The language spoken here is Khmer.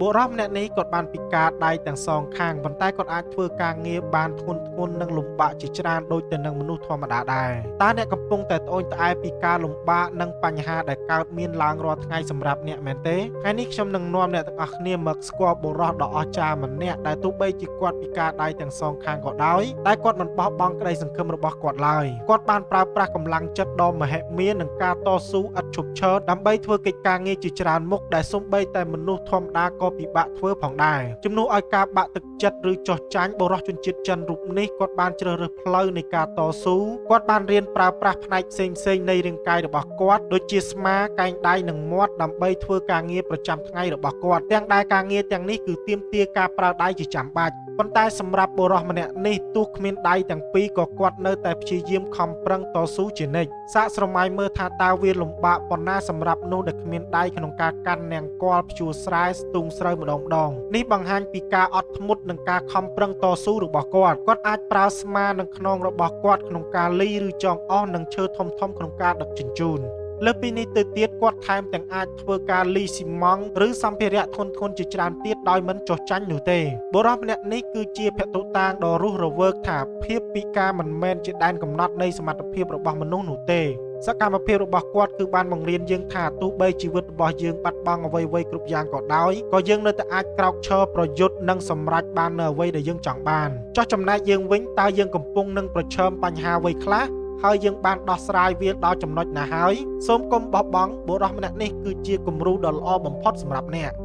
បុរសម្នាក់នេះគាត់បានពិការដៃទាំងសងខាងប៉ុន្តែគាត់អាចធ្វើការងារបានធ្ងន់ធ្ងរនិងលំបាកជាច្រើនដូចទៅនឹងមនុស្សធម្មតាដែរតើអ្នកកំពុងតែត្អូញត្អែពីការលំបាកនិងបញ្ហាដែលកើតមានឡើងរាល់ថ្ងៃសម្រាប់អ្នកមែនទេថ្ងៃនេះខ្ញុំនឹងនាំអ្នកទាំងអស់គ្នាមកស្គាល់បុរសដ៏អស្ចារ្យម្នាក់ដែលទោះបីជាគាត់ពិការដៃទាំងសងខាងក៏ដោយតែគាត់មិនបោះបង់ក្តីសង្ឃឹមរបស់គាត់ឡើយគាត់បានប្រើប្រាស់កម្លាំងចិត្តដ៏មហិមានិងការតស៊ូឥតឈប់ឈរដើម្បីធ្វើកិច្ចការងារជាច្រើនមុខដែលសូម្បីតែមនុស្សធម្មតាក៏ពិបាកធ្វើផងដែរជំនួសឲ្យការបាក់ទឹកចិត្តឬចុះចាញ់បុរសជនជាតិចិនរូបនេះគាត់បានជ្រើសរើសផ្លូវនៃការតស៊ូគាត់បានរៀនប្រើប្រាស់ផ្នែកផ្សេងៗនៃរាងកាយរបស់គាត់ដូចជាស្មាកែងដៃនិងមាត់ដើម្បីធ្វើការងារប្រចាំថ្ងៃរបស់គាត់ទាំងដែលការងារទាំងនេះគឺទាមទារការប្រើដៃជាចាំបាច់ប៉ុន្តែសម្រាប់បុរសម្នាក់នេះទោះគ្មានដៃទាំងពីរក៏គាត់នៅតែព្យាយាមខំប្រឹងតស៊ូជានិច្ចសាកស្រមៃមើលថាតើវាលំបាកប៉ុណ្ណាសម្រាប់នោះដែលគ្មានដៃក្នុងការកាន់នង្គ័លភ្ជួរស្រែស្ទូងស្រូវម្ដងម្ដងនេះបង្ហាញពីការអត់ធ្មត់និងការខំប្រឹងតស៊ូរបស់គាត់គាត់អាចប្រើស្មានិងខ្នងរបស់គាត់ក្នុងការលីឬចងអស់និងឈើធំៗក្នុងការដឹកជញ្ជូនលើសពីនេះទៅទៀតគាត់ថែមទាំងអាចធ្វើការលីស៊ីម៉ង់ឬសម្ភារៈធ្ងន់ៗជាច្រើនទៀតដោយមិនចុះចាញ់នោះទេបុរសម្នាក់នេះគឺជាភតុតាងដ៏រស់រវើកថាភាពពិការមិនមែនជាដែនកំណត់នៃសមត្ថភាពរបស់មនុស្សនោះទេសកម្មភាពរបស់គាត់គឺបានបង្រៀនយើងថាទោះបីជីវិតរបស់យើងបាត់បង់អ្វីៗគ្រប់យ៉ាងក៏ដោយក៏យើងនៅតែអាចក្រោកឈរប្រយុទ្ធនិងសម្រេចបាននូវអ្វីដែលយើងចង់បានចុះចំណែកយើងវិញតើយើងកំពុងនឹងប្រឈមបញ្ហាអ្វីខ្លះហើយយើងបានដោះស្រាយវាដល់ចំណុចណាហើយសូមកុំបោះបង់បុរសម្នាក់នេះគឺជាគំរូដ៏ល្អបំផុតសម្រាប់អ្នក។